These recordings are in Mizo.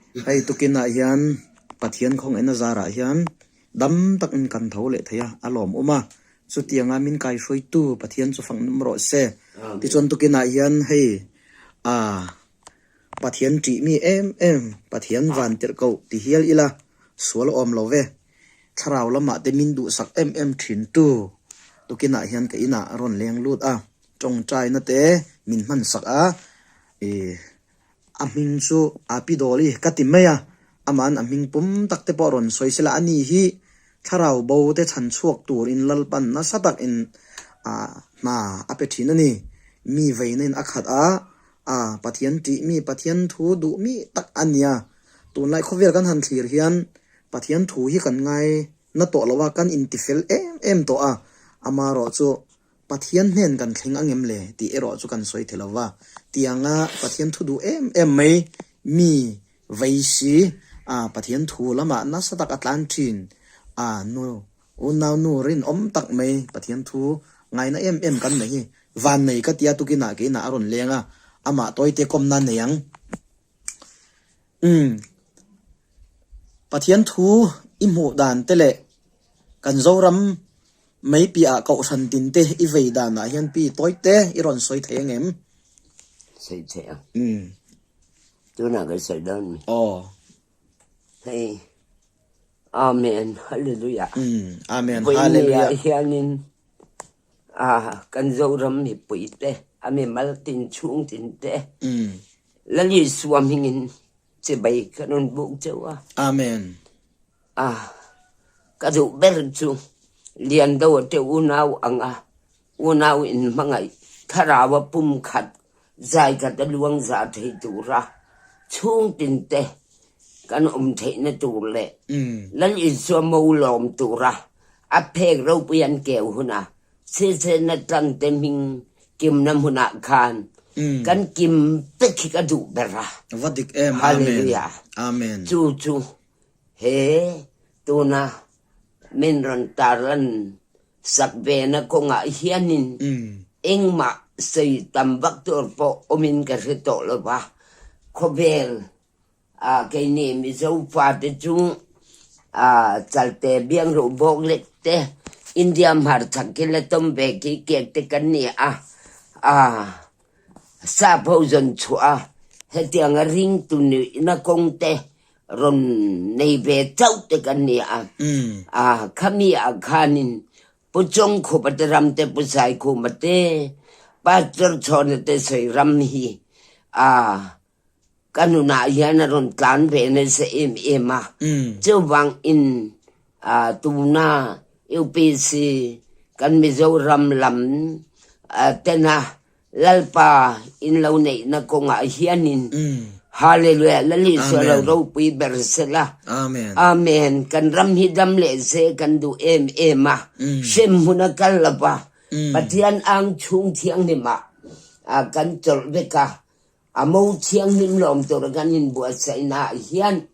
Hei tukinah hian Pathian khawngaihna zarah hian dam takin kan tho leh thei a, a lawmawm a. Chutianga min kaihruaitu Pathian chu fak nawm rawh se. Tichuan tukinah hian hei ah Pathian ṭih mi em em, Pathian van tirh koh ti hial ila sual awm lo ve. Thlarau lamah te min duhsak em em ṭhin tu tukinah hian ka inah a rawn leng lut a, ṭawngṭaina te min hmansak a, ih a hming chu a pi Dawli ka ti mai a, ama'n a hming pum tak te pawh a rawn sawi sela a ni hi thlarau bo te chhan chhuak turin Lalpan nasa takin ah hna a pe ṭhin a ni. Mi veina in a khat a, a Pathian ṭih mi, Pathian thu duh mi tak a nia. Tunlai khawvel kan han thlir hian Pathian thu hi kan ngai na tawh lo a, kan intifel em em tawh a, amaherawh chu Pathian hnen kan thleng angem le tih erawh chu kan sawi thei lo va. Tianga Pathian thu duh em em mai mi vei si a, Pathian thu lamah nasa tak a tlan thin a, nu unau nu rinawm tak mai Pathian thu ngaina em em kan nei hi vannei ka tia tukinah keinah a rawn leng a, amah tawite kawmna nei ang. Umm. Pathian thu i hmuh dan te leh kan Zoram mai piahah Kohhran tin te i vei danah hian pi tawi te i rawn sawi thei ang em? Sawi thei ang. Umm. Tunah kan sawi dawn mi. Aw. Hei. Amen. Hallelujah. Umm. Amen. Hallelujah. Vawiin hianin A kan Zoram mipui te, a mimal tin chhung tin te, Lal Isua hmingin chibai ka rawn buk cheu a. Amen. A ka duh ber chu Liando te unau anga unau in hmangaih thlarau a pum khat zai khat a luang za thei tura chhung tin te kan awm theihna tur leh Lal Isua mo lawm tura A phek ropui an keu hunah Silchena tlangte hming kimna hmunah khan kan kim vek hi ka duh ber a. Va dik em. Amen. Hallelujah. Amen. Chu chu he tuna min rawn tarlan sak vena kawngah hianin engmah sawi tam vak tur pawh awmin ka hre tawh lo va, khawvel Keini Mizo fate chu Chalte biangruh bawk lek te, India hmarchhak khi la tawm ve khi kek te kan ni a, sap ho zawn chhuah a, hetianga ringtu nihna kawng te rawn nei ve chauh te kan ni a, khami ah khanin Pu Chawngkhupa te ram te, Pu Saikhuma te, Pastor Chhawna te sawi ram hi Ka nunah hian a rawn tlan ve nasa em em a, chuvang in tuna UPC kan Mizoram lam tena Lalpa in lo neihna kawngah hianin Hallelujah Lal Isua lo ropui ber sela Amen kan ram hi dam leh se kan duh em em a, hremhmun a kal lova Pathian ang chhung thianghlimah kan chawlh vek a, A mo thianghlim lawm tura kan inbuatsaihnaah hian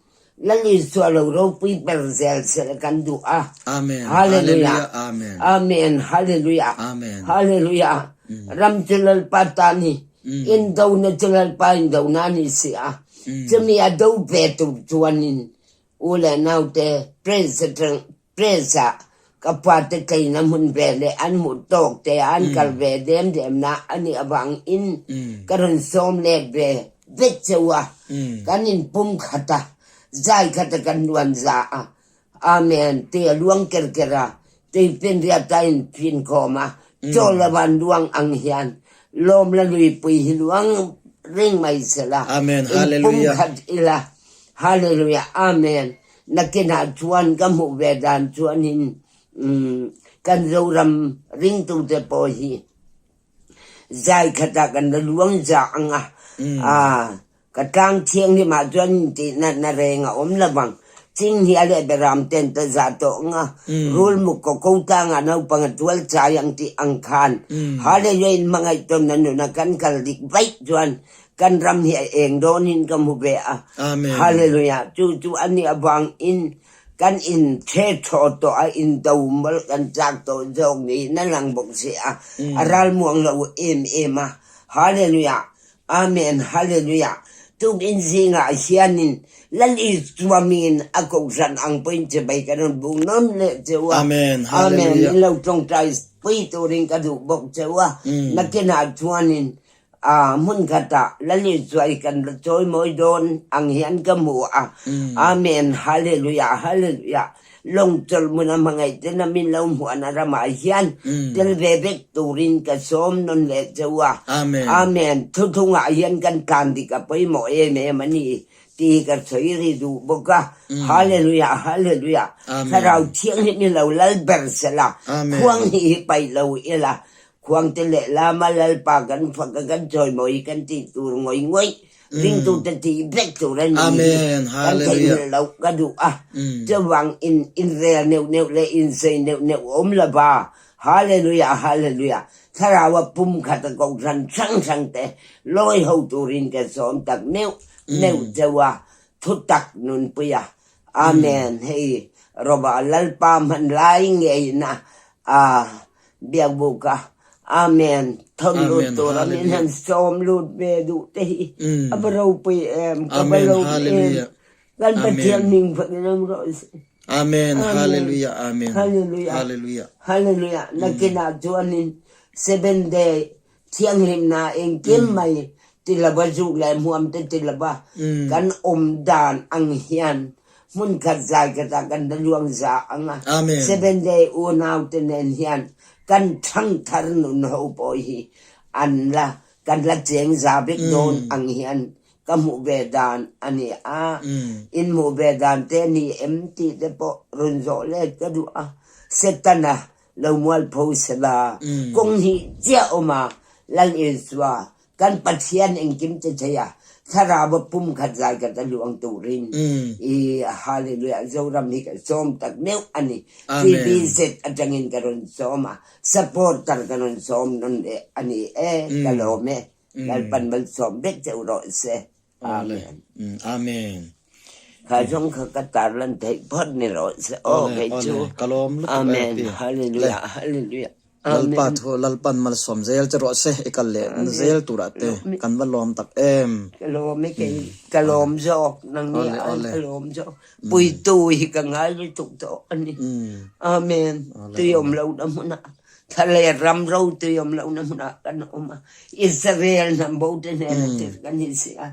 Lal Isua lo ropui ber zel sela kan duh a. Amen. Hallelujah. Amen. Amen. Hallelujah. Amen. Hallelujah. Ram chu Lalpa ta ni. Indona chu Lalpa indona a ni si a. Chumi a do ve tur chuanin u leh naute praise atang Press ah ka fate tleina hmun ve leh an hmuh tawk te an kal ve dem dem na a nih avang in ka rawn sawm let ve vek cheu a, kan in pum khat a, zai khat a kan luan za a, Amen ti a luang ker ker a, tuifinriat a in fin khawm a, chaw lo an luang ang hian lawm la luipui hi luang reng mai sela, in pum khat ila, Hallelujah Amen. Nakinah chuan ka hmuh ve dan chuanin kan Zoram ringtute pawh hi zai khatah kan la luang za ang a, ka tlang thianghlim ah chuan intihna reng a awm lo vang. Chinghnia leh Beram ten ta za tawh ang a, rulmuk kaw ko tlangah naupang a tual chai ang tih ang khan Hallelujah in hmangaih tawnna nuna kan kal dik vaih chuan Kan ram hi a eng dawn in ka hmu ve a. Amen. Hallelujah. Cu cu an nih avang in kan in the thaw tawh a in do mawlh kan chak tawh zawk ni na lang bawk si a. A ral muang lo em em a. Hallelujah. Amen. Hallelujah. Tukin zingah hianin Lal Isua min a kohhran ang pawhin chibai ka rawn bung nawn leh cheu a. Amen. Amen. Hallelujah. Min lo tawngtai pui turin ka duh bawk cheu a. Nakinah chuanin a hmun khatah Lal Isua i kan la chawimawi dawn ang hian ka hmu a. Amen. Hallelujah. Hallelujah. Lawng chawlhmun a hmangaih ten a min lo hmuahna ramah hian tel ve vek turin ka sawm nawn leh cheu a. Amen. Amen. Thuthungah hian kan tlan dik a pawimawh em em a ni tih hi ka sawi ri duh bawk a. Hallelujah, Hallelujah. Amen. Thlarau Thianghlim hi lo lal ber sela, Amen. khuang hi hi paih lo ila, khuangte lehlama Lalpa kan fak a kan chawimawi kan tih tur ngawih ngawih Ringtute tih vek tur a ni hi Amen. kan Hallelujah. theihnghilh loh ka duh a. Chuvang in inrel neuh neuh leh insawi neuh neuh awm lo va. Hallelujah, Hallelujah. Thlarau a pum khat a kohhran hrang hrang te lawi ho turin ka sawm tak neuh neuh cheu a, thutak nunpui a. Amen. Hei Roba Lalpa hman lai ngeiin a biakbuk a. Amen. Thawn lut Amen. tur a min Hallelujah. han sawm lut ve duh te hi a va ropui em, ka va Amen. lawm em. Hallelujah. Kan Pathian Amen. hming fakin awm rawh se. Amen. Amen. Hallelujah. Amen. Hallelujah. Hallelujah. Hallelujah. Nakinah chuanin seven day Thianghlimna engkim mai ti lova zuk leh hmuam te ti lova kan awm dan ang hian hmun khat zai khatah kan la luang za ang a. Amen. Seventh-day unau te nen hian kan thangthar nun ho pawh hi an la kan la cheng za vek dawn ang hian ka hmuh ve dan a ni a. In hmuh ve dan te a ni em tih te pawh rawn zawh let ka duh a. Setana Lo mualpho sela, kawng hnih chiah awm a, Lal Isua, kan Pathian engkim ti thei a, Thlarau a pum khat zai khat a luang turin i Hallelujah Zoram hi ka sawm tak meuh a ni. TBZ atangin ka rawn sawm a, supporter ka rawn sawm nawn leh a ni e, ka lawm e. Lalpan malsawm vek cheu rawh se. Amen. Amen. Kha zong kha ka tarlan theih phawt ni rawh se aw kei cu. Ka lawm lutuk Amen. Hallelujah. Hallelujah. Lalpa thu Lalpan malsawm zel che rawh se i kal leh na zel turah te kan va lawm tak em. Ka lawm i kei ka lawm zawk nang ni ai ka lawm zawk puitu hi ka ngai lutuk tawh ani. Amen. Tuiawm lo na hmunah Thlalêr ram rotui awm lohna hmunah kan awm a, Israel hnam bote hnena tir kan hi si a.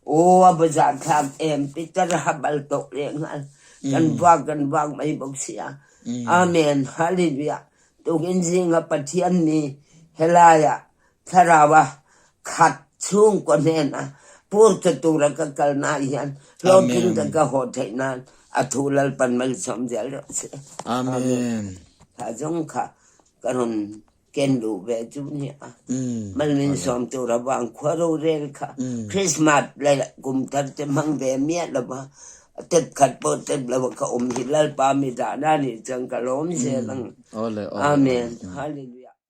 Aw, a va zahthlak em, Peter a bal tawh lehnghal, kan vak kan vak mai bawk si a. Amen, Hallelujah. Tukin zinga Pathian mi helaiah Thlaraua khat chhungkaw hnena pur ta tura ka kalna ah hian hlawhtling ta ka haw theih nan a thu Lalpan malsawm zel rawh se. Amen. Kha zawng kha ka rawn ken luh ve chu nia. Mal min sawm tura vang khua rorel kha Christmas leh kum thar te hmang ve miah lova tep khat pawh tep lova ka awm hi Lalpa mi dahna nih chuan ka lawm zel ang. Amen. Hallelujah.